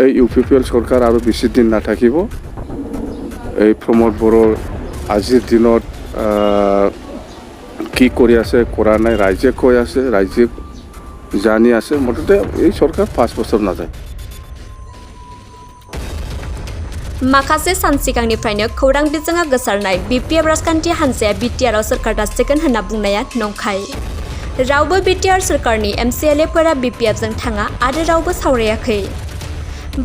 এই ইউপিপিএল সরকার আৰু বেছি দিন নাথাকিব। এই প্ৰমোদ বড়ো আজিৰ দিনত কি কৰি আছে কৰা নাই ৰাইজে কৈ আছে, ৰাইজে জানি আছে। মুঠতে এই সরকার 5 বছর নাযায়। माखासे सान सिगांनिफ्रायनो खौरां बिजोङा गोसारनाय बिपिएफ राजखान्थि हान्जाया बिटिआरआव सोरखार दासिगोन होनना बुंनाया नंखाय। रावबो बिटिआर सोरखारनि एमसिएलएफोरा बिपिएफजों थाङा आरो रावबो सावरायाखै।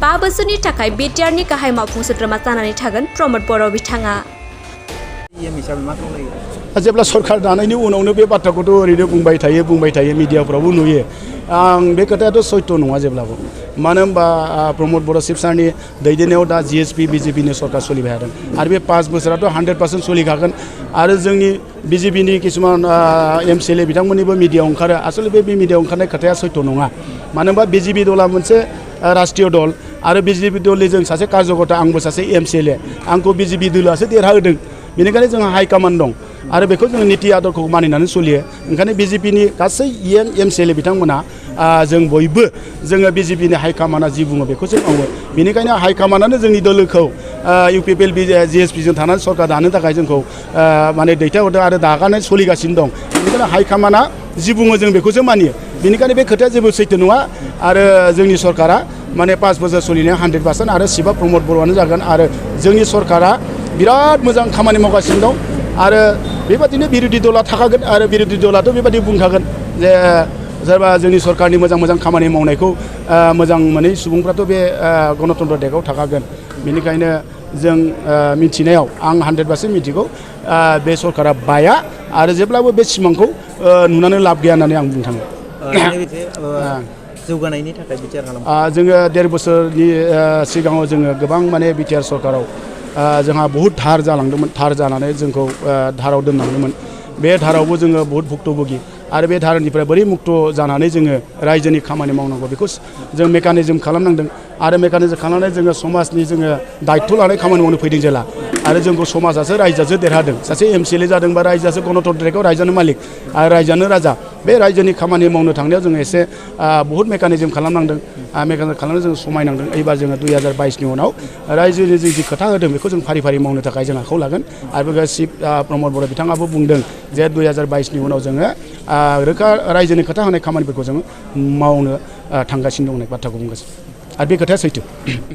5 बोसोरनि थाखाय बिटिआरनि गाहाय मावफुं सोद्रोमा जानानै थागोन प्रमोद बर' बिथाङा। जेब्ला सरकार दानायनि उनावनो बे बाथ्राखौथ' ओरैनो बुंबाय थायो मिडियाफ्रावबो नुयो। आं बे खोथायाथ' सैथो नङा जेब्लाबो। मानो होनबा प्रमोद बर' शिबसारनि दैदेननायाव दा जिएसपि बिजेपिनि सरकार सोलिबाय थादों आरो बे 5 बोसोराथ' 100% सोलिखागोन। आरो जोंनि बिजेपिनि किसुमान एमसिएलए बिथांमोननिबो मिडियायाव ओंखारो। आसलते बे मिडियायाव ओंखारनाय खोथाया सैथो नङा। मानो होनबा बिजेपि दला मोनसे राष्ट्रीय दल आरो बिजेपि दलनि जों सासे कार्यकर्ता, आंबो सासे एमसिएलए। आंखौ बिजेपि दलासो देरहाहोदों। बेनिखायनो जोंहा हाइकमान्ड दं आरो बेखौ जों नीति आदरखौ मानिनानै सोलियो। ओंखायनो बिजेपिनि गासै एमसिएलए बिथांमोना जों बयबो जोङो बिजेपिनि हाइकमान्डा जि बुङो बेखौसो मावो। बेनिखायनो हाइकमान्डआनो जोंनि दोलोखौ इउपिपिएल जिएसपिजों थानानै सरकार दानो थाखाय जोंखौ माने दैथायहरदों आरो दागानानै सोलिगासिनो दं। बेनिखायनो हाइकमान्डआ जि बुङो जों बेखौसो मानियो। बेनिखायनो बे खोथाया जेबो सैथो नङा। आरो जोंनि सरकारा माने 5 बोसोर सोलिनाया 100% आरो शिबा प्रमोद बर'आनो जागोन। आरो जोंनि सरकारा बिराद मोजां खामानि मावगासिनो दं आरो बेबादिनो बिरोधी दला थाखागोन आरो बिरोधी दलाथ' बेबादि बुंखागोन जे सोरबा जोंनि सरकारनि मोजां खामानि मावनायखौ मोजां मोनै सुबुंफ्राथ' बे गणतन्त्र देगाव थाखागोन। बेनिखायनो जों मिथिनायाव आं 100% मिथिगौ बे सरकारा बाया आरो जेब्लाबो बे सिमांखौ नुनानै लाब गैया होननानै आं बुंनो थाङो। जौगानायनि थाखाय बिटिआर खालामो। जोङो 1.5 बोसोरनि सिगाङाव जोङो गोबां माने बिटिआर सरकाराव जोंहा बहुत धार जालांदोंमोन। धार जानानै जोंखौ धाराव दोनलांदोंमोन। बे धारावबो जोङो बहुत भुक्तभोगि आरो बे धारनिफ्राय बोरै मुक्त जानानै जोङो रायजोनि खामानि मावनांगौ बेखौ जों मेकानिजम खालामनांदों। आरो मेकानिजम खालामनानै जोङो समाजनि जोङो दायित्व लानाय खामानि मावनो फैदों जेला। आरो जोंखौ समाजासो रायजोआसो देरहादों। सासे एमसिएलए जादोंबा रायजोआसो गणतन्त्र देगाव रायजोआनो मालिक आरो रायजोआनो राजा। बे रायजोनि खामानि मावनो थांनायाव जोङो एसे बहुत मेकानिजम खालामनांदों। मेकानिजम खालामनानै जों समायनांदों। एबार जोङो 2022नि उनाव रायजोनि जि खोथा होदों बेखौ जों फारि फारि मावनो थाखाय जों आखायाव लागोन। आरो बे प्रमोद बर' बिथाङाबो बुंदों जे 2022नि उनाव जोङो रोखा रायजोनि खोथा होनाय खामानिफोरखौ जों मावनो थांगासिनो दं होननाय बाथ्राखौ बुंगासिनो आरो बे खोथाया सैथो।